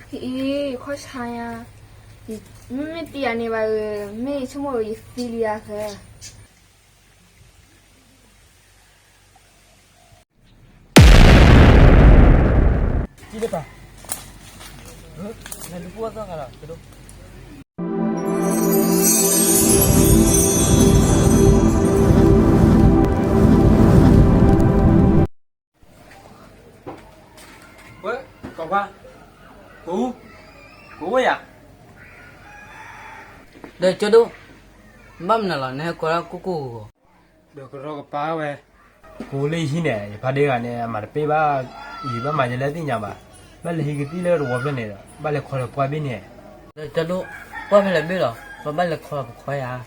အံၤ ခီၣ်ဆါညါ, မ့မ့ၢ်တံၢ်ယၤန့ၣ်ဘၣ်ဧၢ, မ့ၢ်ယဆိကမိၣ်ဧၢ ယသံလံယၤဃဲ. ကံၣ်လၢပၢ်, နလူၤပှီၢ်သီၣ်ဂၤလီၤ ကဒိၣ်. ဝဲ, ကီၢ်ခွါ, ကအိၣ်, ကအိၣ်ယၤ, ဒီးကၠီဒိၣ်, ဘၣ်မနုၤလီၤ နဟဲကိးဒၣ်ကိၢ်ကိၢ်ဂီၤဂီၤ, ဒီးကရီကပါဝဲ, ကိးလၢယဟံၣ်န့ၣ် ယဖါဒ့ဂၤန့ၣ် အမၤတပ့ၢ်ဘၣ်, ယဘၣ်မၤယလဲၣ်သ့ၣ်ညါဘၣ်, ဘၣ်လဲၤဟံးကသံၣ်လၢတဝီဖျၢၣ်န့ၣ်ဒီး ဘၣ်လဲၤခီလၢပှၢ်ဘ့ၣ်န့ၣ်, ဒီးကၠီဒိၣ်, ပှၢ်ဖဲလဲၣ်ဘ့ၣ်လီၤ ပဘၣ်လဲၤခီလၢပခွါယၤ,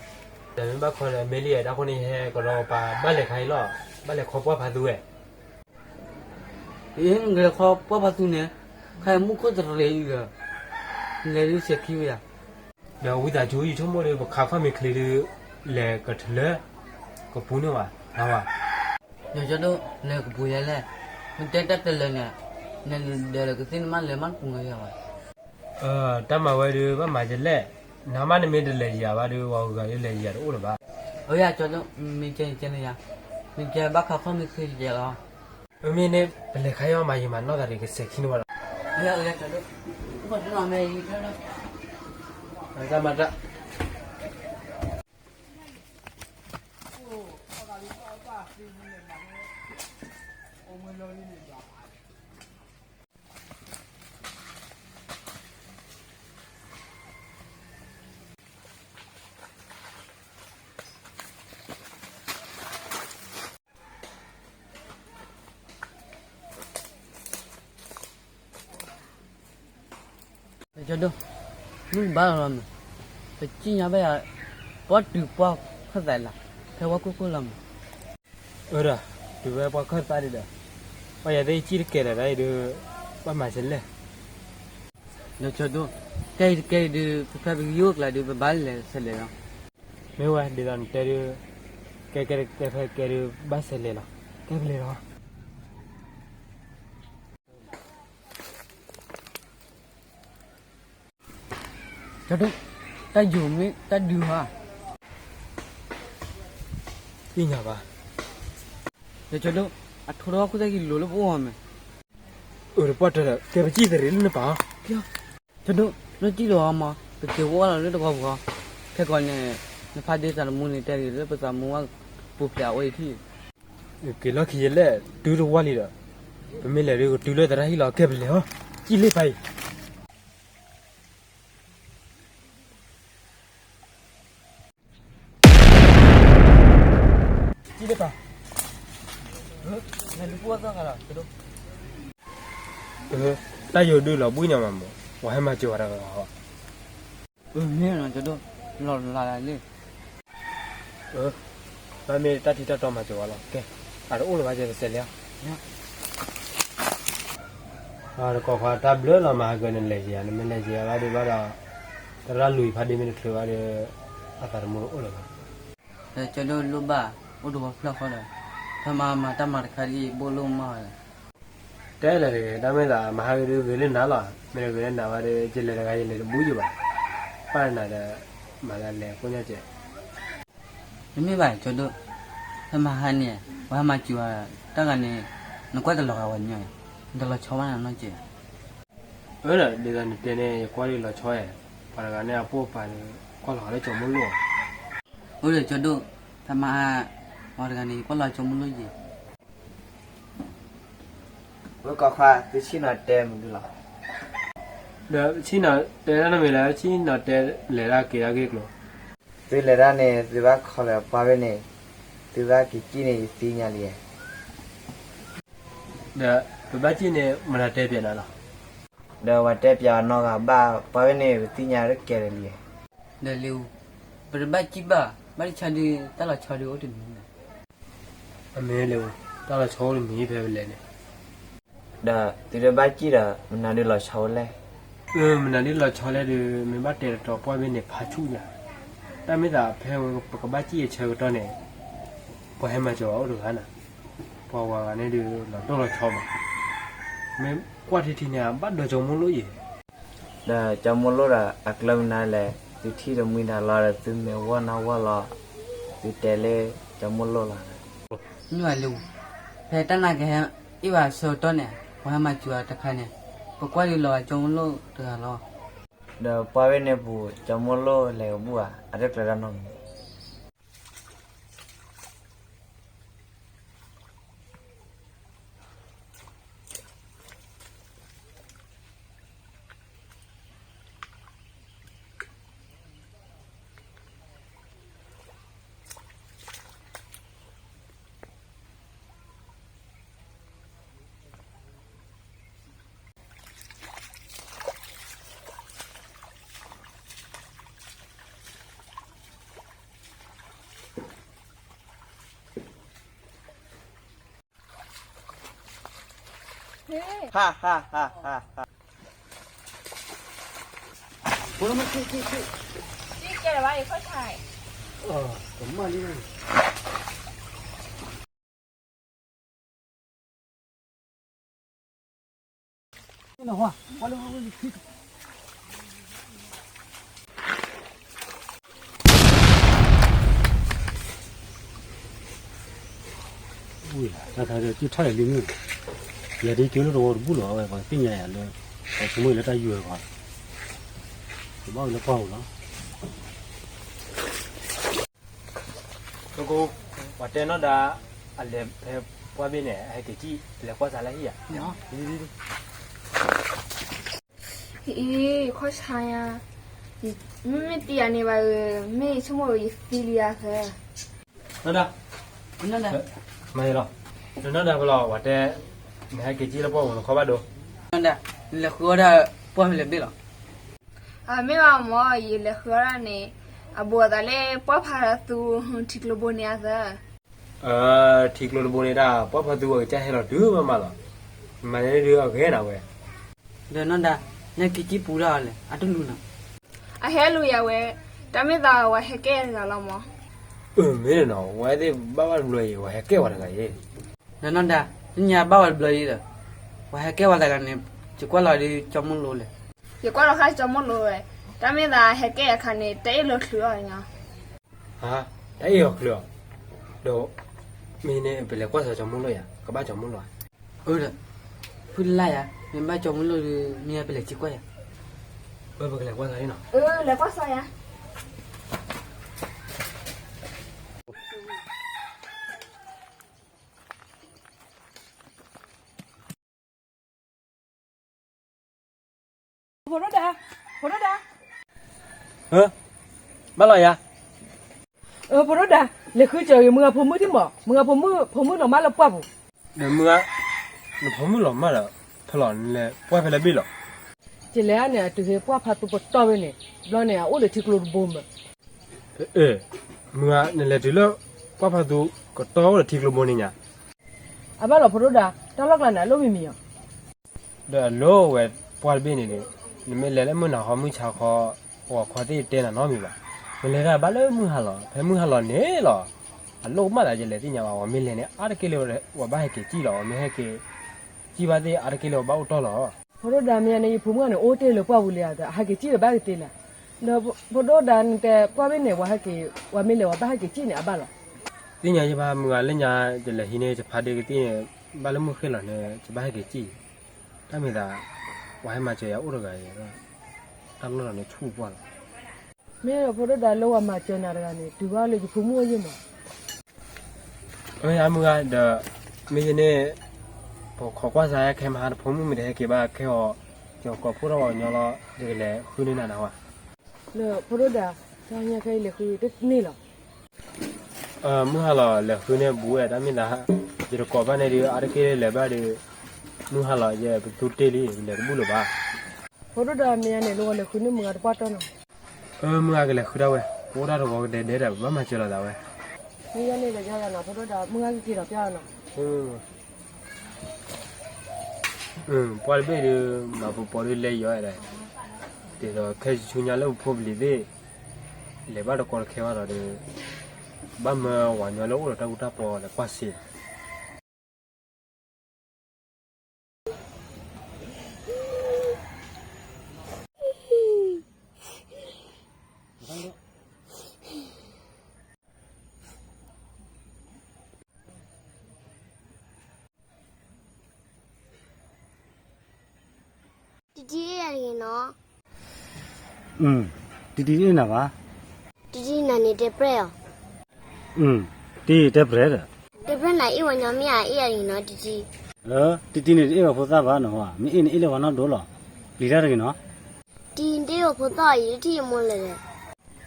ဒီးမ့ၢ်ဘၣ်ခီလၢမ့ၢ်လံယဲ တၢ်ဃိန့ၣ် ယဟဲကရီကပါ ဘၣ်လဲၤခါအံၤလီၤ, ဘၣ်လဲၤခီပှၢ်ဖးသူဝဲ နကလဲၤခီပှၢ်ဖးသူန့ၣ်, ခါအံၤမူခိၣ်တရံးအံၤဒီး, လဲၤဒုးစဲးခံဝဲယၤ, ဒီးဝံသးစူၤ ယဆိကမိၣ်ဒီး ပခးခီၣ်မ့ၢ်ချ့ဒီး, လဲၤကထလၢ, ကပူၤန့ၢ်ဝဲ, နဝဲ, ဒီးကၠီဒိၣ် လဲၤကပူၤယၤလဲၣ်, မ့ၢ်တဲတၢ်တလၢာ်န့ၣ်, နဒၢးလၢကသ့ၣ်နမ့ၢ်လဲၤမ့ၢ်တပူၤဂၤယၤဘၣ် တၢ်မၤဝဲဒီး ဘၣ်မၤယလဲၣ်, နမ့ၢ်နမ့ၢ်တလဲၤယၤဘၣ်ဒီး ပှၤဂုၤဂၤဒီးလဲၤယၤတအိၣ်လၢၤဘၣ်. အယၤကၠီဒိၣ်, မ့ၢ်ကဲန့ၣ်ကဲန့ၣ်ယၤ, မ့ၢ်ကဲဘၣ်ခးခီၣ်မ့ၢ်ချ့ယဲလီၤ. မ့မ့ၢ်န့ၣ် ပလဲၤခါအံၤမး ယမၤနီၢ်သးဒီးကစဲးခံန့ၢ်ဝဲလီၤ. အယၤကၠီဒိၣ်, အိၣ်ပှၤတနီၤမ့ၢ်အံၤ, တၢ်မၤတၢ် ကၠီဒိၣ်, မုၢ်ဘါလီၤလီၤမး, ပစံၣ်ညါဘၣ်ယၤ, ပှၤတုၤပှၢ်ခၢၣ်သးလၢ်, ဖဲဝဲခိၣ်ခိၣ်လီၤမး. အၢဒီး, တုၤဝဲပှၢ်ခၢၣ်သးဒံးဒီး, ပှၤယၤသ့ၣ်စံၣ်တကဲလၢၤဒၣ်အံၤဒီး, ဘၣ်မၤစဲးလဲၣ် ဒီးကၠီဒိၣ်, ကဲအံၤတကဲအံၤဒီး ပဖဲပကယိၣ်ကျါဒီး ပဘၣ်လဲၤဆဲးလဲၤလီၤ. မ့ၢ်ဝဲဒ်သိးနတဲဒီး, ကဲကဲကဲဖဲကဲဒီး ဘၣ်ဆဲးလဲၤလီၤ, ကဲပလဲၤလီၤ. ကၠီဒိၣ်, တၢ်ယိာ်မ့ၢ်တၢ်ဒုးဧါ. သ့ၣ်ညါဘၣ်. ဒီးကၠီဒိၣ်, အထိထီၣ်ခိၣ်သၣ်ကံလိၤလၢပအိၣ်အီၤမ့ၢ်. အၢ တပှၢ်တၢၢ်ဒီး ကဲပစံၣ်သရံးလၢနပာ်အီၤ. ကၠီဒိၣ်, လၢစံၣ်လီၤအီၤမး ပက့ၤဝီလီၤလၢတဂီၤပဂီၤ. ခဲကီးန့ၣ်, နဖါဒ့သးသမူန့ၣ် တဲဂ့ၤလၢပသးမူဝဲပူၤဖျဲးအဝဲအံၤထံၣ်. က့ၤလီၢ်ခံယလဲၣ်, တုၤတဝီလံဒီး, ပမ့ၢ်လဲၤဒီးကတုၤလၢသရၣ်ဟံၣ်လီၤ, ကဲပလဲၤလီၤ, စံၣ်လံဖးအံၤ. ကံၣ်လၢပၢ်, နလူၤပှီၢ်သီၣ်ဂၤလီၤ, တၢ်ယိာ်ဒုးလီၤဘှံးညါမးမး, ပှၤဟဲမၤစၢၤဝဲတဂၤလီၤ. မ့ၢ်နီၤ ကၠီဒိၣ်, လီၤလးလၢ်လံ. ဘၣ်မ့ၢ်တၢ်ထံတၢ်တီမၤစၢၤဝဲလီၤ, ကဲ, အတအိၣ်လၢၤဘၣ် ကဲပစဲးလဲၤအီၤ. တကီၢ်ခွါ တၢ်ဘျုးလီၤ မဟါကၢန့ၣ်လဲၤယံၤဧါ, နမ့ၢ်လဲၤယံၤဧါဘၣ်ဒီးဘၣ်ဒီး, သရၣ်လူၤအံၤဖါဒ့မ့ၢ်တချုးဘၣ်ဒီး, အသးတမူတအိၣ်လၢၤဘၣ်. ဒီးကၠီဒိၣ်လိၣ်ဘၣ်, အိၣ်တဝီဖျၢၣ်ဃီဒီး, ဖဲမၤမၤတၢ်မၤတခါဒ်အံၤ ဘိၣ်လိၣ်မးလီၤ. တဲလဲၣ်တဂ့ၤ, တၢ်မ့ၢ်သး မဟါကၢဒုးဂ့ၤလၢနၤလီၤ, မ့ၢ်တဂ့ၤလၢနၤဘၣ်ဒီး ယလဲၤတဂၤယလဲၤတဘူၣ်ယဘၣ်, ပၢ်နၤဒီး, မၤသးလဲၤကိညါကဲး. တမ့ၢ်ဘၣ် ကၠီဒိၣ်, ဖဲမဟါန့ၣ်, ပှၤဟဲမၤစၢၤဝဲ, တၢ်ဂၤန့ၣ်, နကွၢ်တလီၤဂာ်ဝဲညီ, နတလီၤဆီဘၣ်နနီၢ်ကဲး. အၢဒီး ဒ်သိးနတဲန့ၣ် ယကွၢ်လၢလီၤဆီဧါ, ပှၤတဂၤန့ၣ်အပိၢ်အပၤဒီး, ကွၢ်လီၤဂာ်လၢကၠီၤမုၢ်လိၣ်. အိၣ်ဒီးကၠီဒိၣ်, ဖဲမဟါ, ပှၤတဂၤန့ၣ် ယကွၢ်လီၤကၠီၤမုၢ်လိၣ်ယဲၢ်. ဝဲကီၢ်ခွါ သုဆ့ၣ်နီၤတဲမနုၤလီၤ. ဒီးဆ့ၣ်နီၤတဲဒၣ်နမ့ၢ်လၢ ဆ့ၣ်နီၤတဲလဲၤဒၣ်က့ၤဒၣ်ဂ့ၢ်ကျိၤ. သုလဲၤဒၣ်န့ၣ် သုဘၣ်ခီလၢပှၢ်ဘ့ၣ်န့ၣ်, သုဘၣ်က့ၤစံၣ်န့ၣ် ယသ့ၣ်ညါလံ. ဒီးပဘၣ်စံၣ်န့ၣ် မတၤတဲပၠးနၤလီၤ. ဒီးပှၤတဲပၠးအနီၢ်ဂၤဘၣ် ပှၢ်ဘ့ၣ်န့ၣ် ပသ့ၣ်ညါတကဲလၢာ်လံ. ဒီးလ့အူ, ပတဘၣ်စံၣ်ဘၣ်, ဘၣ်တဆါဒုး တၢ်လီၤဆီဒုးအိၣ်တမံၤ. အမ့ၢ်လ့အူ, တၢ်လီၤဆီအိၣ်တမံၤဖဲပလဲၤန့ၣ်. ဒီးသုတဘၣ်စံၣ်ဒီး မနုၤဒုးလီၤဆီဝဲလဲၣ်. အၢ မနုၤဒုးလီၤဆီလဲၣ်ဒီး မ့ၢ်ဘၣ်တဲတတီၤပှၢ်ဘ့ၣ်န့ၣ် ဖးဆူၣ်ညါ, တၢ်မ့ၢ်သးဖဲပကဘၣ်စံၣ်အဆၢကတီၢ်န့ၣ်, ပှၤဟဲမၤစၢၤဝဲအိၣ်တဂၤနၤ, ပှၤဝၤဂၤန့ၣ်ဒုး လီၤတိၢ်လီၤဆီမး, မ့ၢ်ကွၢ်ထံထံန့ၣ် အဘၣ်ဒီးကၠီၤမုၢ်လိၣ်ယဲၢ်. ဒီးကၠီမိၢ်လိၣ်ဒီးအကျၢၢ်မနုၤလဲၣ်, သုထံၣ်တမှံတၢ်လီၤဒီးသုမဲာ်ဝီၢ်နါဝီၢ်လီၤ, သုတဲလၢကၠီမိၢ်လိၣ်လီၤ. နုၢ်အလံ, ဖဲတၢ်နာ်ကဟဲအ့ၣ်ဘၣ်ဆၢကတီၢ်န့ၣ် ပှၤဟဲမၤစၢၤအီၤတခါန့ၣ်, ပကွၢ်ဒုးလီၤဂာ်ကၠီမိၢ်လိၣ်တဂၤလီၤ. ဒီးပှၢ်ဘ့ၣ်န့ၣ်ပူၤ ကၠီမိၢ်လိၣ်လဲၤကဘူၣ်ဧါ, အတကျၢၤတၢ်နီတမံၤ. ဝံၤလီၤ, တၢ်ခါဒီး ကၠုထီၣ်လဲၤလံမုၢ်, ယၤဒ်ကၠိလၢတဝီတဘူၣ်လီၤဝဲ ပှၤသ့ၣ်ညါယၤလၢ ပှၤဆိကမိၣ်လၢတၢ်ယုၢ်ဝဲပှၤ, ကဘၣ်အိၣ်လၢပှၢ်ပူၤလီၤ. ပှၤတဲနီၢ်ဒါ အလဲၤဖဲပှၢ်ဘ့ၣ်န့ၣ် အဟဲက့ၤစံၣ် လဲၤကွၢ်စးလၢဟံၣ်ဧါ. အံၤ ခွါဆါယၤ, မ့မ့ၢ်တံၤယၤန့ၣ်ဘၣ်, မ့ၢ်ဆိကမိၣ်ယသံလံယၤသၢ. နီၢ်ဒါ, မၤလီၤ, နီၢ်ဒါဖဲလီၤ ပှၤတဲ နဟဲက့ၤစံၣ်လၢပှၢ်ပူၤ နခီဘၣ်ဒိ, နီၢ်ဒါ, နလဲၤဃုအီၣ်ဒၣ်ပှၢ်ဖဲလဲၣ်ဘ့ၣ်လီၤ. အမ့ၢ်ဘၣ်မၢ် ယလဲၤဃုအီၣ်ဒၣ်န့ၣ် အဘူးအသးလၢပှၢ်ဖးသူ ထံကျိဘိန့ၣ်အသၢ. ထံကျိတဘိန့ၣ်ဒၣ် ပှၢ်ဖးသူအကစၢ်ဟဲလီၤတုၤမးမးလီၤ. မၤန့ၢ်ဒုးအဂ့ၤနၤဝဲ. ဒီးနီၢ်ဒါ, နက့ၤစံၣ်ပူၤဒၣ်အီၤလဲၣ် အတလူၤနီၤ. အဟဲလူၤယၤဝဲ, တၢ်မ့ၢ်သးဝဲဟဲကဲတဂၤလီၤမၢ်. အမ့ၢ်နီၤ ဝဲသ့ၣ်ဘၣ်ဝဲတဘျီအံၤ ဝဲဟဲကဲဝဲတဂၤအံၤ. ဒီးနီၢ်ဒါ, နညါဘၣ်ဝဲတဘျီအံၤဒီး ပှၤဟဲကဲဝဲတဂၤန့ၣ် ယကွၢ်လီၤဒ်ကၠီမိၢ်လိၣ်လဲၣ်. ယကွၢ်လီၤဃာ်ကၠီမိၢ်လိၣ်ဝဲ, တၢ်မ့ၢ်သးဟဲကဲအခါန့ၣ် တၢ်အ့ၣ်လိာ်ချုးအီၤညါ. ဟါ, တၢ်အ့ၣ်အီၤချုးအီၤ, ဒီး မ့ၢ်န့ၣ် ပလဲၤကွၢ်စးကၠီမိၢ်လိၣ်ယၤ ကဘၣ်ကၠီမိၢ်လိၣ်ဧါ. အၢဒီး, ဖုလၢ်ယၤ, မ့ၢ်ဘၣ်ကၠီမိၢ်လိၣ်ဒီး မ့ၢ်ယၤပလဲၤစံၣ်ကွၢ်ယၤ. ပကလဲၤကွၢ်စးနီၤ. လဲၤကွၢ်စးယၤ. ဖိဒိၣ်ဒါ, ဖိဒိၣ်ဒါ, ဘၣ်လီၤယၤ. ဖိဒိၣ်ဒါ, လဲၤဃုစၢၤဂ့ၤ မုၢ်ဂၤဖိမုၣ်ဒံးမး, မုၢ်ဂၤဖိမုၣ် ဖိမုၣ်လီၤမၢ်လၢပှၢ်ပူၤ. ဒီးမုၢ်ဂၤ, နဖိမုၣ်လီၤမၢ်ဒီး ဖဲလီၤနလဲၤပှၢ်ဖဲလဲၣ်ဘ့ၣ်လီၤ. ယလဲၤန့ၣ် အတုၤဟ့ၣ်ပှၢ်ဖးသူပတီၢ်ဝဲန့ၣ်, ဘျီန့ၣ် အအိၣ်ဒီးထံကျိတဘိမး. မုၢ်ဂၤ နလဲၤတုၤလၢ ပှၢ်ဖးသူကတီၢ်အိၣ်ဒီးထံကျိဘိန့ၣ်ညါ. အဘၣ်လီၤဖိဒိၣ်ဒါ, တၢ်လီၢ်ကျါန့ၣ် အလိၣ်မံၤမံၤအီၤ. ဒီးအလိၣ်ဝဲပှၢ်တဘ့ၣ်န့ၣ်ဒီး, နမ့ၢ်လဲၤလၢမုၢ်နၤခီမုၢ်ဆါခီ, ပှၤခွါသ့ၣ်တဲနၤနီတမံၤဘၣ်. နလဲၤတၢ်ဘၣ်လၢမုၢ်ဟါလီၤ, ဖဲမုၢ်ဟါလီၤန့ၣ်လီၤ. အလိၣ်ကမၣ်သးယလဲၤသ့ၣ်ညါဘၣ်, ပှၤမ့ၢ်လဲၤန့ၣ် အါတက့ၢ်လၢ ပှၤဘၣ်ဟဲက့ၤစံၣ်လီၤ, ပှၤမ့ၢ်ဟဲက့ၤစံၣ်ဘၣ်သ့ၣ် အါတက့ၢ်လၢပှၤဘၣ်အိၣ်တီၢ်လီၤ. ဖိဒိၣ်ဒါ မ့ၢ်န့ၣ် ယဖိမုၣ်န့ၣ် အိၣ်တ့ၢ်လၢပှၢ်ပူၤလံဧါ, အဟဲက့ၤစံၣ်ဒီးဘၣ်ကတ့လၢ. ဒီးဖိဒိၣ်ဒါ နတဲပှၢ်ဘ့ၣ်န့ၣ် ပှၤဟဲက့ၤ, ပှၤမ့ၢ်လဲၤ ပှၤဘၣ်ဟဲက့ၤစံၣ်န့ၣ် အဘၣ်လီၤ. သ့ၣ်ညါယဘၣ် မုၢ်ဂၤလၢညါ ယလဲၤဟံးန့ၢ်ယဖါဒ့ကသံၣ်န့ၣ်, ဘၣ်လၢမုၢ်ဃ့ၢ်လီၤန့ၣ် ယဘၣ်ဟဲက့ၤစံၣ်. တၢ်မ့ၢ်သး ပှၤဟဲမၤစၢၤယၤအိၣ်တဂၤအံၤ, တၢ်လီၢ်လီၤန့ၣ်ဆူၣ်ပှၢ်လီၤ. မ့ၢ်ဒီးဖိဒိၣ်ဒါလၢပှၤမၤစၢၤနၤတဂၤန့ၣ် တုၤဘၣ်လၢယဖိမုၣ်အိၣ်ယဲၢ်မး. အမုၢ်ဂၤဒီး, မ့ၢ်ယန့ၣ်, ပခိးကွၢ်စးခဲမဟါ တဖိမုၣ်မ့ၢ်တဟဲက့ၤဘၣ်ခဲအီၤ, ယကိးဖှိၣ်ထီၣ်ပှၤကညီလီၤ, ယကလဲၤဃုန့ၢ်နၤနၤဝဲ. လၢဖိဒိၣ်ဒါ, တၢ်ညါခဲအံၤလဲၤဃုတန့ၢ်လီၤ. မုၢ်ဟါလီၤ လဲၤဃုန့ၢ်ဘူးဝဲ တၢ်မ့ၢ်သး, ယတကိးဘၣ်န့ၣ်ဒီး အါတက့ၢ်လဲၤဘၣ်ဒီး, မုၢ်ဟါလီၤ ယပသူတ့ၢ်လံ ပလဲၤတဘူၣ်လၢၤဘၣ်. ဖိဒိၣ်ဒါ မ့ၢ်ယၤန့ၣ် လၢဂီၤလဲၤဃုန့ၢ်မုၢ်ဂၤတပှၢ်တီၢ်နီၤ. မုၢ်ဂၤကလဲၤဃုဒၣ်ဝဲ, ပအိၣ်တၢ်တဂီၤကဒဲဒဲဒီး ပဘၣ်မၤစၢၤလိာ်သးဝဲ. မ့ၢ်ယၤန့ၣ်ဒီးယၤနီၤ ဖိဒိၣ်ဒါ မုၢ်ဂၤကက့ၤဒီးပျၢ်နီၤ. ပှၢ်တဘ့ၣ်ဒီး မၤပူၤပိာ်ဒုးလဲၤယီၤဒၣ်, ဒ်သိးခဲဆူညါလၢပဖိပလံၤသ့ၣ် လဲၤဘၣ်တကီတခဲဘၣ်ဒီး, ဘၣ်မၢပှၤကညီလၢအိၣ်ဒီးတၢ်အူတၢ်ပီလဲၤကွၢ်စ့ၢ်. တံတံအ့ၣ်ယၤတဂ့ၤနီၤ. တံတံတအ့ၣ်နၤဘၣ်. တံတံနၤန့ၣ်တဲပြဲၢ်အီၤ. တံတဲပြဲၢ်ဒီး. တဲပြဲၢ်နၤအ့ၣ်ဝဲညီမ့ၢ်ဧါ, အ့ၣ်ယၤတဂ့ၤနီၤ တံတံ. တံတံန့ၣ်တအ့ၣ်ဝဲဖိသၣ်ဘၣ်နီၤ, မ့ၢ်အ့ၣ်န့ၣ်အ့ၣ်လၢပှၤနီၢ်ဒိၣ်လီၤ, ပျံၤတၢ်တဂ့ၤနီၤ. တံတ့ၣ်ဝဲဖိသၣ်အံၤ ယတထံၣ်ယမိၢ်လဲၤလဲၣ်.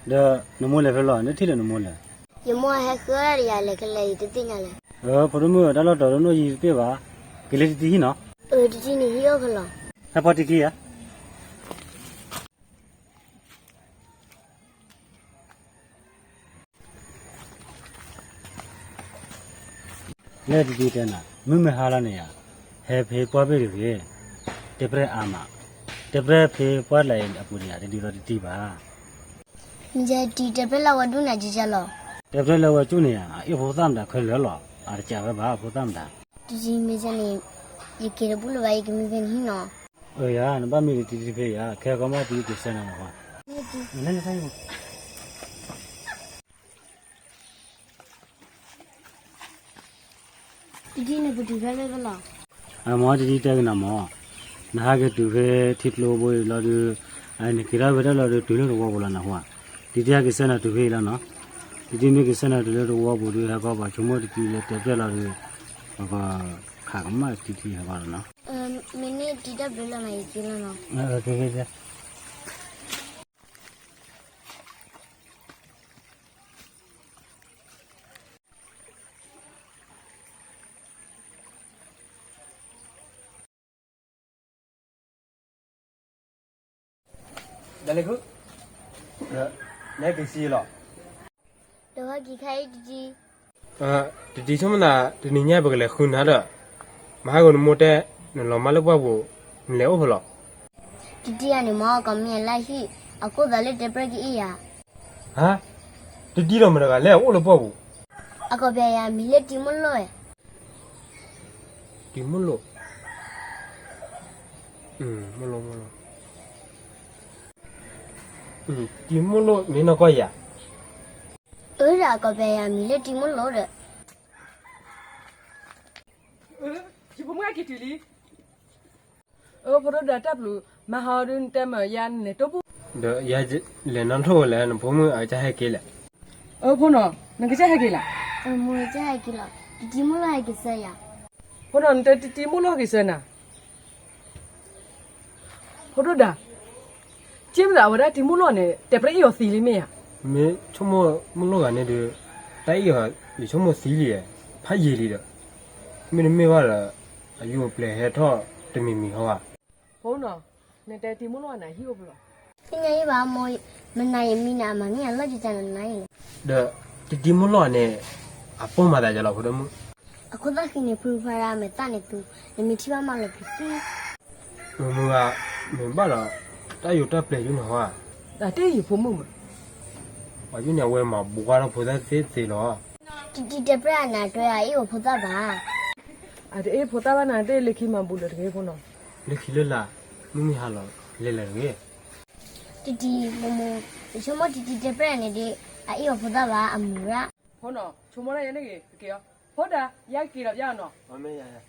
ဒီးနမိၢ်လဲၤဖဲလဲၣ်, နထံၣ်လၢနမိၢ်လဲၤ. ယမိၢ်ဟဲဃုအီၣ်တယၤလဲၤခဲလၢာ် ယတသ့ၣ်ညါလဲၣ်. ဖိဒိၣ်မုၣ် တၢ်လီၢ်တတီၤဒိၣ်နီၢ်ယံၤတပ့ၢ်ဘၣ်, က့ၤလၢတံတံဟံၣ်နီၤ. အၢ တံတံန့ၣ်ဟံၣ်အိၣ်ဖဲလဲၣ်. ဟဲပှၤတံခံဧါ. လၢတံတံတဲနၤ မုၢ်မ့ၢ်ဟါလီၤန့ၣ်ယၤ, ဟဲဖဲပှၢ်ဘ့ၣ်တဂ့ၤ, တဲပြဲၢ်အါမး, တဲပြဲၢ်ဖဲပှၢ်လဲၤအပူၤန့ၣ်ယၤ တဒ်သိးတံတံဘၣ်. မ့ၢ်တံတဲပြဲၢ်လၢဝဲဒူၣ်န့ၣ် ကကလီၤ. တဲပြဲၢ်လၢဝဲကၠိၣ်န့ၣ်ယၤ အ့ၣ်ဖိသၣ်မတၤခဲလၢာ်လီၤ, အတကးဝဲဘၣ်ဖိသၣ်မတၤ. တံတံမ့ၢ်န့ၣ် ယက့ၤတဘူၣ်လၢၤဘၣ် ယကမံဖဲနဟံၣ်နီၤ. အၢယၤ နဘၣ်မံဒီးတံတံဖဲယၤ, ခဲကီမ့ၢ်တံက့ၤဆၢနၤနီၤ. တံတံန့ၣ်ပတုၤဖဲလဲၣ်လီၤ. အမ့ၢ်တံတံတဲကနၤမ့ၢ်, နဟးက့ၤတုၤဖဲထံကျိဘိအံၤလီၤဒီး, နက့ၤထီၣ်ဖဲတၢ်လီၤဒီး တုၤလၢတဝီပူၤလီၤနဟါ, တံတံဟဲက့ၤဆၢနၤတုၤဖဲအံၤလီၤနီၤ. တံတံမ့ၢ်က့ၤဆၢနၤတုၤလၢတဝီပူၤဒီး ဟဲကီးပှၤဆိကမိၣ်တံတံလၢတဲပြဲၢ်လီၤဒီး, ပကခးကမၣ်တံတံဟဲကီးလီၤနီၤ. မ့ၢ်န့ၢ်တံတဲပြဲၢ်လီၤနီၤ ယက့ၤလီၤနီၤ. ဒၣ်လဲၣ်ခု, နဟဲက့ၤဆံလီၤ. ဒီးဟဲက့ၤခါအံၤတံတံ, တံတံဆိကမိၣ်သး တနံၤညါပကလဲၤဃုနၤဒီး, မဟါဂီၤနမိၢ်တဲ နလီၤမၢ်လၢပှၢ်ပူၤ, နလဲၤအိၣ်ဖဲလဲၣ်. တံတံဧါန့ၣ်မ့ၢ် ကီးမံယၤလၢဟံၣ်, အကိၣ်သးလၢတဲပြဲၢ်ကအ့ၣ်ယၤ. ဟါ, တံတံဒီးမတၤတဂၤလဲၣ်အအိၣ်လၢပှၢ်ပူၤ. အကီၢ်ပယၤယၤမံၤလၢတံမိၢ်လိၣ်ဝဲ. တံမိၢ်လိၣ်, မိၢ်လိၣ်, မိၢ်လိၣ်, တံမိၢ်လိၣ်မ့ၢ်နီၢ်ကီၢ်ယၤ. အၢ ဒီးအကီၢ်ပယၤယၤမံၤလၢတံမိၢ်လိၣ်ဒီး. ယဖိမုၣ်ဟဲက့ၤတုၤလံ. အၢ ဖိဒိၣ်ဒီးတၢ်ပျုၤ, မဟါအီၤဒုးနတဲမၤယၤနလဲၤတိၢ်ပူၤ. ဒီးယၤလဲၤနီၢ်ထိၣ်ဝဲလဲၣ် နဖိမုၣ်အကစၢ်ဟဲက့ၤလဲၣ်. အၢ ဖိနီၤ, နကစၢ်ဟဲက့ၤလၢ်. အၢ မိၢ်ကစၢ်ဟဲက့ၤလီၤ, တံတံမိၢ်လိၣ်ဟဲက့ၤဆၢယၤ. ဖိနီၤ နတဲတံတံမိၢ်လိၣ်ဟဲက့ၤဆၢနၤ. ဖိဒိၣ်ဒီး, က့မ့ၢ်သးအဝဲဒၣ်တံမိၢ်လိၣ်န့ၣ် တဲပြဲၢ်အ့ၣ်အီၤသံလံမ့ၢ်ဧါ. မ့ၢ်ဆိကမိၣ်မိၢ်လိၣ်ဂၤန့ၣ်ဒီး, တၢ်အ့ၣ်အီၤ, ယဆိကမိၣ်သံလံ, ဖးယံာ်လံဒီး, မ့တမ့ၢ်ဘၣ်ဒီး, အယိာ်ပျဲၤဟဲထီၣ်တမံၤမံၤဟီဧါ. ဖိနီၤ, နတဲတံမိၢ်လိၣ်အနၤဟံၣ်အိၣ်ဖဲလဲၣ်. သ့ၣ်ညါယံၣ်ဘၣ်မိၢ်, မနၤယမံၤန့ၣ် အမၤမ့ၢ်အလီၢ်ကကနၤနၤအံၤလဲၣ်. ဒီး, တံတံမိၢ်လိၣ်အန့ၣ်, အပိၢ်မၤသးဒ်လဲၣ်ဖိဒိၣ်မုၣ်. အခိၣ်သၣ်ဃံန့ၣ်ဖုဖးရၣ်မဲာ်သၣ်န့ၣ်သူ, နမ့ၢ်ထံၣ်ဘၣ်မၤလီၤပျံၤသ့. မုၢ်ဂၤ, မ့ၢ်ဘၣ်ဒီး, တၢ်ယိာ်တၢ်ပျဲၤယုၢ်နဟီဧါ. တၢ်တ့ၢ်ယဖိမုၣ်မး. ပှၤယုၢ်န့ၣ်အဝဲမၤဘှါထီၣ်ဖိသၣ်သ့သ့လီၤ. တံတံတဲပြဲၢ်အနၤတွဲအအ့ၣ်အီၤဖိသၣ်ဘၣ်. အတအ့ၣ်ဖိသၣ်ဘၣ်နၤတ့ၢ်လၢခံမၤဘူးလၢတဂ့ၤဖိနီၤ. လၢခံလၢလာ်, မုၢ်မ့ၢ်ဟါလီၤ, လဲၤလဲၤတဂ့ၤ. တံတံ, မိၢ်မိၢ်, ယဆိကမိၣ်တံတံတဲပြဲၢ်န့ၣ်ဒီး, အအ့ၣ်အီၤဖိသၣ်ဘၣ်အမုာ်ရၣ်. ဖိနီၤ, ဆိကမိၣ်ဒၣ်ယဲန့ၣ်ဂ့ၤ, ကက့ၤအီၤ, ဖိဒါ, ယက့ၤလီၤပျၢ်အီၤနီၤ.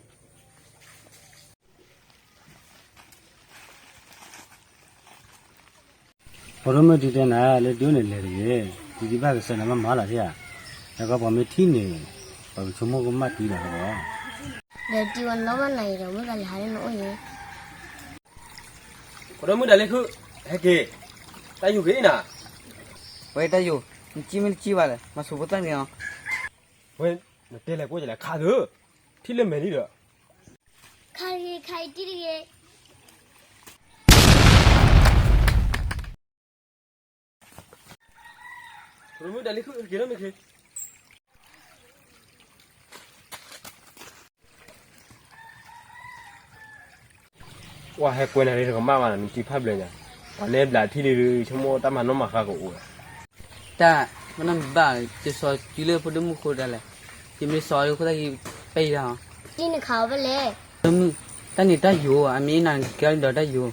ဖိဒိၣ်မုၣ်တံတဲနၤ လၢဒုးန့ၣ်လဲၤတဂ့ၤ, တံတံဘၣ်ကဆှၢနၤမးမးလီၤဧါ, ဟဲကီးပှၤမ့ၢ်ထံၣ်န့ၣ်, ပှၤကဆိကမိၣ်ကမၣ်တံလီၤဟဲကီး. ဒီးတံဝဲနီၢ်ဘၣ်နၤအံၤဒီး မုၢ်သးလဲၤဟးလၢနအိၣ်ယဲ. ဖိဒိၣ်မုၣ်ဒၣ်လဲာ်ခု, ဟဲက့ၤ, တၢ်ယိာ်က့ၤနၤ. ဝဲတၢ်ယိာ်, နကံၣ်မ့ၢ်တကံၣ်ဘၣ်လဲၣ်, မၤဆူးဖိသၣ်န့ၣ်အီၤ. ဝဲ, နတဲလဲၤကိးယလဲၤခးသၢ, ထံၣ်လၢမဲာ်လံဒီး. ခါတဂ့ၤ, ခါအံၤတံၢ်တဂ့ၤ. ဖိဒိၣ်မုၣ်ဒၣ်လဲာ်ခု, က့ၤလီၤမ့ၢ်ခ့. ဝဲဟဲကွဲနၤလၢတကမၣ်ဘၣ်နီၤ, နတံၢ်ဖးဘျဲၣ်ညါ, ပှၤနဲဘျးထံၣ်လံဒီး ဆိကမိၣ်တၢ်မၤနီၣ်မၤဃါကအိၣ်ဝဲ. တၢ်, မ့ၢ်နီၢ်မံၤဘၣ်, ယစိာ်စုလၢဖိဒိၣ်မုၣ်ဃိဒၣ်လဲာ်, ယမ့ၢ်စိာ်အီၤဒီးခိၣ်သၣ်ဃံ, ပဲယံၤဒၣ်ဟီ. တံၢ်နခးအီၤဖဲလဲၣ်. ဖိဒိၣ်မုၣ်, တၢ်န့ၣ်တၢ်ယိာ်, အမ့ၢ်နၤကဲဒီးတၢ်ယိာ်.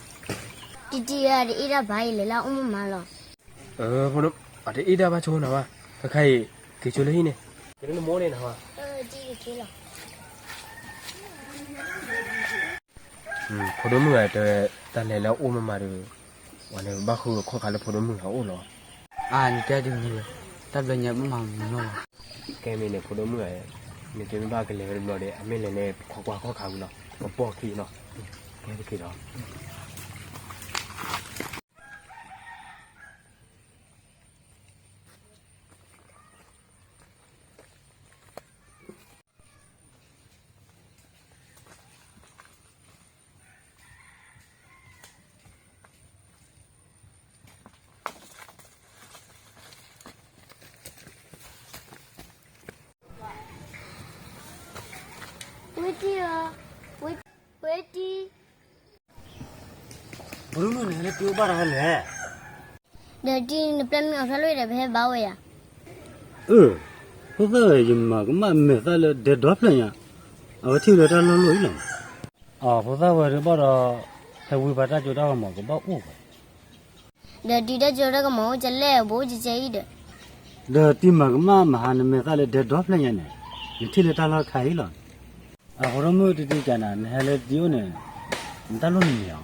တံတံဧၢ, တအ့ၣ်ဒၣ်ဘၣ်အံၤလဲၤလၢအအိၣ်မးမးလီၤ. အၢ, အတအ့ၣ်ဒၣ်ဘၣ်ဆိကမိၣ်နၤဘၣ်, ခဲခါအံၤ, က့ၤဆိလၢဟံၣ်န့ၣ်, က့ၤလၢနမိၢ်န့ၣ်နၤဘၣ်. အၢ, တံၢ်က့ၤလီၤ. ဖိဒိၣ်မုၣ်ဂၤတဲဝဲ, တၢ်လဲၤလၢအအိၣ်မးမးဒီး, ဝဲန့ၣ်ဘၣ်ဃုခီၣ်ခါလၢဖိဒိၣ်မုၣ်ဂၤအအိၣ်လီၤ. အါ နတဲဒ်န့ၣ်ဝဲ, တၢ်ဘျီညါမးမးနီၤလီၤ. ကဲမ့ၢ်န့ၣ် ဖိဒိၣ်မုၣ်ဂၤ, နတဲမ့ၢ်ဘၣ်ကလဲၤဝဲတဘျီဒီး အမ့ၢ်လဲၤန့ၣ် ပခိးကွၢ်ခီၣ်ခါဝံၤလီၤ, ပပိာ်ခံနီၤ, ကဲပက့ၤဒီး ဝ့ၢ်တံၢ်ဧၢ, ဝ့ၢ်တံၢ်, ဖိဒိၣ်မုၣ်န့ၣ် ဟဲလၢတံၢ်အိၣ်ဘၣ်တၢ်ဟဲလဲၣ်. ဒီးတံၢ်နပျဲၢ်မ့ၢ်အီၣ်ဖျါလီၤဒီး ပဟဲဘါဝဲယၤ. အၢ, ဖိသၣ်ဝဲ ယမၤကမၣ်မဲာ်သၣ်လၢဒဲဒီဖျၢၣ်ညါ, အဝဲထံၣ်လၢတၢ်လီၢ်လီၢ်အံၤလီၤ. အၢ ဖိသၣ်ဝဲဒၣ်ဘၣ်ဒီး, ဟဲဝံဘၣ်တၢ်စိတၢ်ကမီၤကဘၣ်အိၣ်ဝဲ. ဒီးတံၢ်တၢ်စိတၢ်ကမီၤအိၣ်ကလဲၣ် ဘိအိၣ်ကဲကဲအံၤဒီး, ဒီးတံၢ်မၤကမၣ်မဟါနမဲာ်သၣ်လၢဒဲဒီဖျၢၣ်ညါန့ၣ်, ယထံၣ်လၢတၢ်လီၢ်ခါအံၤလီၤ. အၢ ဖိဒိၣ်မုၣ်တံၢ်တံၢ်ကနၤ နဟဲလၢတံၢ်အိၣ်န့ၣ်, နတၢ်လီၢ်မံၤမံၤဧါ.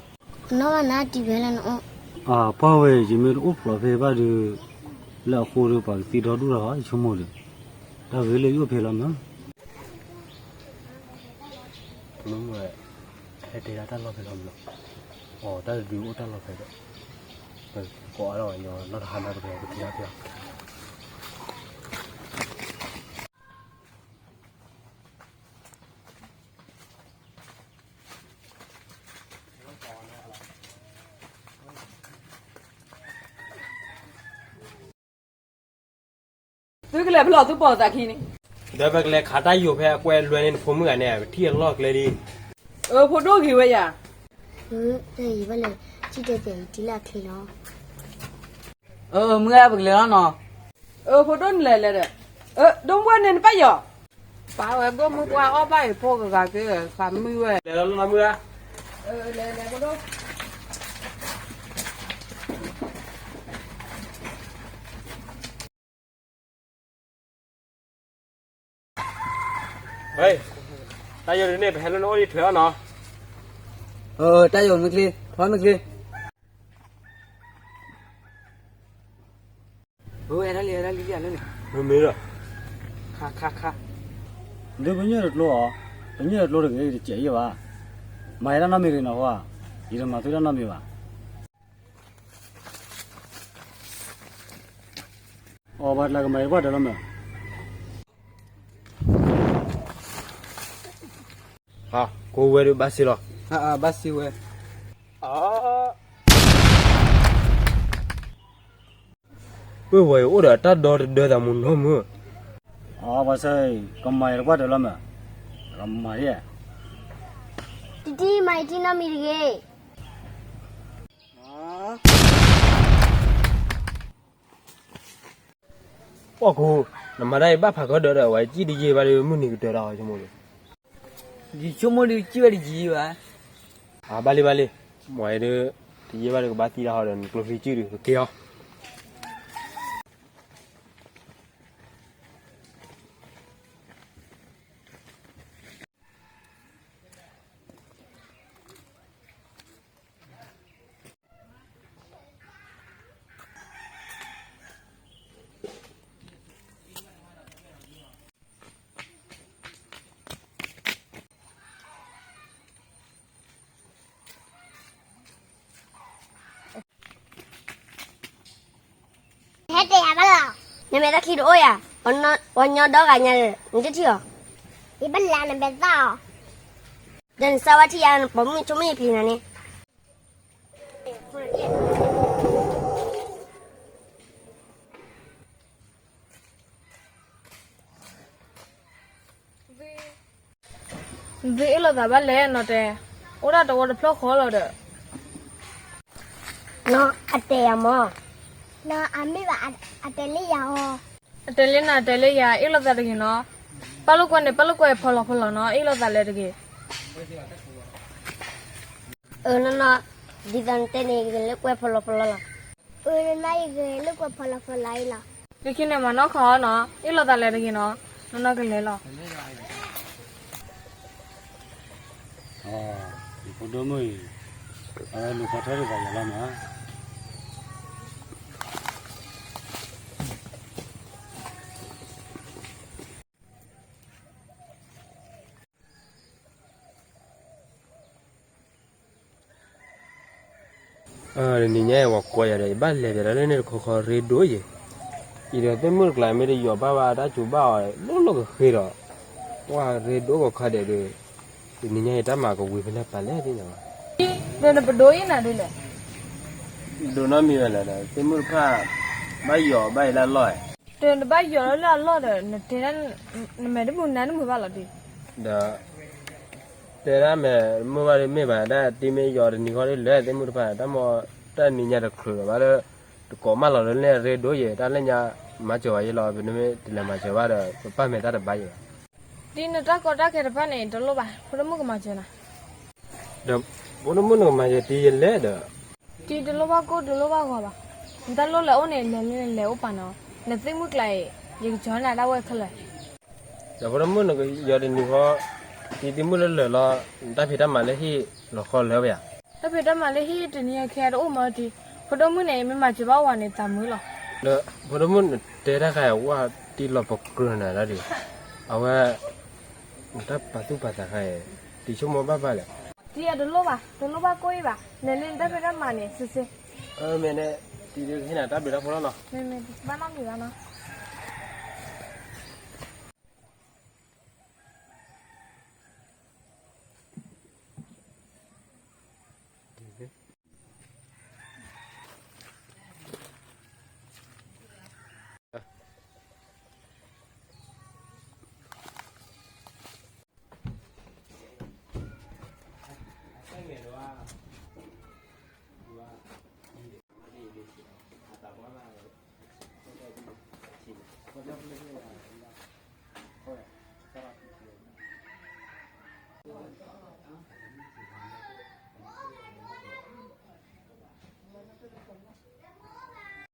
အနီၢ်ဘၣ်နၤတံၢ်ဖဲလၢနအိၣ်. အၢ ပှၢ်ဝဲ ယမ့ၢ်တအိၣ်ဖျိးဖဲဘၣ်ဒီး, လၢအဃိဒီးပှၤကသံဒီဒူၣ်လီၤ ယဆိကမိၣ်ဒီး, တၢ်ဂ့ၤလၢယအိၣ်ဖဲလီၤမး. ဖိဒိၣ်မုၣ်ဝဲ, ဟဲတဲဒၣ်တၢ်လီၢ်ဖဲလီၤမးလီၤ. အၢ တၢ်တဒုးအိၣ်တၢ်လီၢ်ဖဲဒီး, ပကိးအါထီၣ်ဝဲညီနီၢ်တဟါမး ပကက့ၤဒၣ်ဖဲအီၤ. သုကလဲၤဖဲလဲၣ် သုပိာ်သးခံန့ၣ်, ဒီးပကလဲၤခးတၢ်ယိာ်ဖဲအကွဲလွဲန့ၣ် နဖိမုၣ်ဂၤန့ၣ် ပထံၣ်အလီၢ်ကျဲလံ. အၢ ဖိဒိၣ်ဂ့ၤဝဲယၤ. အၢ တၢ်ဂ့ၤဘၣ်လဲၣ်, ထံၣ်တဲတဲယထံၣ်လၢအချ့နီၤ. အၢ မုၢ်ဂၤ ပကလဲၤလီၤနီၤ. အၢ ဖိဒိၣ်နလဲၤလဲၤဒီး, အၢ ဒိၣ်မုၢ်ဝဲန့ၣ် နဘၣ်ယီၤ. ပာ်ဝဲ ဒိၣ်မုၢ်ပှၢ်အီၣ်ဘၣ်အံၤဖိကဂၤက့ၤ သးမုၢ်ဝဲ လဲၤလီၤလီၤမုၢ်ဂၤ. အၢ လဲၤလဲၤဖိဒိၣ်. တၢ်ယိာ်ဒ်န့ၣ် ပဟဲလၢနအိၣ်ဒံးထွဲအီၤနီၤ. အၢ တၢ်ယိာ်မ့ၢ်ချ့, ထွဲမ့ၢ်ချ့. အၢ အဲၣ်ဒၣ်လံ အဲၣ်ဒၣ်လံလံလၢန့ၣ်, မ့ၢ်မ့ၢ်ဒီး, ခါ ခါ ခါ, ဒုးပညိၣ်တကျိအီၤ, ပညိၣ်တကျိတဂ့ၤ တစဲးယဲၢ်ဘၣ်, မၤယဲတၢ်နီတမံၤတဂ့ၤနီၤ, ယတမၤသုတၢ်နီတမံၤဘၣ်. အီ ဘၣ်တလၢကမၤယဲၢ်ပှၢ်တၢၢ်လီၤမး. ကိးဝဲဒၣ်ဘၣ်စံးလီၤ. ဘၣ်စံးဝဲ. ပဝဲအိၣ်ဒီးတၢ်ဒီတဒၢသးမူနီတမံၤ. အီ ဘၣ်ဆၣ် ကမၤယဲၢ်တပှၢ်တၢၢ်လီၤမး, ကမၤယဲၢ်. တံၢ်တံၢ် မၤယတံၢ်နီတမံၤတဂ့ၤ. ပှၤကိး, နမၤတၢ်အံၤဘၣ်ဖးကဒီးဒီး အဝဲစံၣ်တယံာ်ဘၣ်ဒီး မုၢ်နံၤကတၢၢ်တၢ်အီၤဆိကမိၣ်ဒီး, ယဆိကမိၣ်ဒီးစံၣ်ဝဲတယံာ်ဘၣ်. အၢ ဘၣ်လံဘၣ်လံ, မ့ၢ်ဒီး, တယံာ်ဘၣ်ဒီးကဘၣ်သံတၢ်ဟီဒီး နကျိချံစံၣ်ဒီး ကက့ၤအီၤ. ဟဲတဲယၤဘၣ်လီၤ. နမဲာ်သၣ်ခံတအိၣ်ယၤ, ပှၤညီဒီဂၤညါဒီး နတထံၣ်အီၤ. ယဘၣ်လၢနမဲာ်သၣ်အီၤ, ဒီးနစၢ်ဝဲထံၣ်ယၤ နပိာ်မုၣ်ဆိကမိၣ်ယပျံၤနၤန့ၣ်. နသုအ့ၣ်လိာ်သးဘၣ်လဲၣ်နီၢ်တဲ, အိၣ်ဒၣ်တဝီတဖျၢၣ်ဃီလီၤဒီး. နီၢ်အတဲယၤမး, နီၢ်အမ့ၢ်ဘၣ်အတဲလၢယၤအီၤ, အတဲလၢနၤတဲလၢယၤ အ့ၣ်လိာ်သးတဂ့ၤနီၢ်, ပာ်လိာ်ကွဲန့ၣ် ပာ်လိာ်ကွဲဖီလီၤဖီလီၤနီၢ် အ့ၣ်လိာ်သးလၢတဂ့ၤ. အၢ နီၢ်နီၢ်, ဒ်သိးနတဲန့ၣ် ယဂဲၤလိာ်ကွဲဖီလီၤဖီလီၤလီၤ. အၢ နီၢ်နီၢ် ယဂဲၤလိာ်ကွဲဖီလီၤဖီလီၤအံၤလီၤ. လၢခံန့ၣ်မၤနီၢ်ခီနီၢ် အ့ၣ်လိာ်သးလၢတဂ့ၤနီၢ်, နီၢ်နီၢ်ကလဲၤလီၤ. အၢ ဖိဒိၣ်မုၣ်အံၤ အဝဲလူၤခီထီၣ်ဒံးဘၣ်ယၤလီၤမး. တနံၤညါအံၤ ဝဲကိးယၤဒီး ယဘၣ်လဲၤပၠးတၢ်လၢန့ၣ်တခီခီ ရ့ဒိၣ်ယဲၤ, အံၤဒီးသ့ၣ်မုၣ်တကျါမ့ၢ်တယီၤဘၣ်ဘၣ် တၢ်စူၤဘၣ်အီၤ လိၣ်လိၣ်ကဃ့ဒီး ပှၢ်ရ့ဒိၣ်ကီးခါဒဲးဒီး တနံၤညါအံၤတၢ်မၤကဝံၤဖဲလဲၣ်ပာ်လဲၣ်သ့ၣ်ညါဘၣ်. ဒီးနပဒိးအံၤနၤဒ်လဲၣ်. ဒိးနီတမံၤဝဲလဲၣ်ဒီး သ့ၣ်မုၣ်တဖၣ် ဘၣ်ယီၤဘၣ်အံၤလၢအလီၢ်ဧါ. ဒီးနဘၣ်ယီၤလၢလၢအလီၢ်ဒီး နတဲဒၣ် နမဲာ်တမုာ်နါတမုာ်ဘၣ်လီၤဒ် ဒီး တဲဒၣ်မဲာ်မုာ်ဘၣ်ဒ်မ့ၢ်ဘၣ်ဒၣ် တံၤမ့ၢ်ယီၤတနံၤဃီဒ်လဲၣ် သ့ၣ်မုၣ်တဖၣ် တၢ်မီ တၢ်နံၤညါတချုးလီၤဘၣ်လၢ တကိးမၢလီၤလၢန့ၣ်ရ့ဒိၣ်ယဲၤ တၢ်လၢညါ မၤစၢၤဝဲယဲလီၤ ပနမ့ၢ်တလဲၤမၤစၢၤဘၣ်ဒီး ပပၢ်မဲာ်တၢ်တဘၣ်ယဲၤဘၣ်. ဒ်နတၢ်ကီတၢ်ခဲတဖၣ်န့ၣ် တလိၣ်ဘၣ် ဖိဒိၣ်မုၣ်ကမၤစၢၤနၤ. ဒီးဖိဒိၣ်မုၣ်နကမၤစၢၤတံၤယလဲၣ်ဒီး တံၤတလိၣ်ဘၣ်ကိၢ်တလိၣ်ဘၣ်ဂီၤဘၣ်. နတၢ်လိၣ်လဲၤအိၣ်န့ၣ် လဲၤလၢလဲၤအိၣ်ပာ်နၤ, နသ့ၣ်မုၣ်ကျါအံၤ ယကကၠီၤနၤဒၣ်ဝဲခဲလၢာ်. ဒီးဖိဒိၣ်မုၣ်နကယီၤတနံၤဃီ တံၤသ့ၣ်မုၣ်လၢလၢာ်လီၤ နတၢ်ဖံးတၢ်မၤလၢဟံၣ်လီၤဃီလၢဝဲဧါ. တၢ်ဖံးတၢ်မၤလၢဟံၣ်တနံၤအံၤခဲတအိၣ်မၢတံၤ, ဖိဒိၣ်မုၣ်န့ၣ် မ့ၢ်မၤစၢၤဘၣ်ဝဲန့ၣ် သးမုာ်လီၤ. ဒီးဖိဒိၣ်မုၣ်နတဲတၢ်ခါအံၤ ဝဲတံၤလီၤပကြၢးနၤဒၣ်ဒံး, အဝဲ နတၢ်ပာ်သူၣ်ပာ်သးခါအံၤ တံၤဆိကမိၣ်ဘၣ်ဘၣ်လဲၣ်. တံၤအတလိၣ်ဘၣ် တလိၣ်ဘၣ်ကိၢ်အံၤဘၣ် လဲၤလၢနတၢ်ဖံးတၢ်မၤန့ၣ် စ့စ့. မ့ၢ်န့ၣ် တံၤဒုးကဟ့ၣ်နၤတၢ်ဘျုးတၢ်ဖှိၣ်လီၤနီၤ. မ့မ့ၢ်ဘၣ်နီတမံၤဘၣ်နီၤ.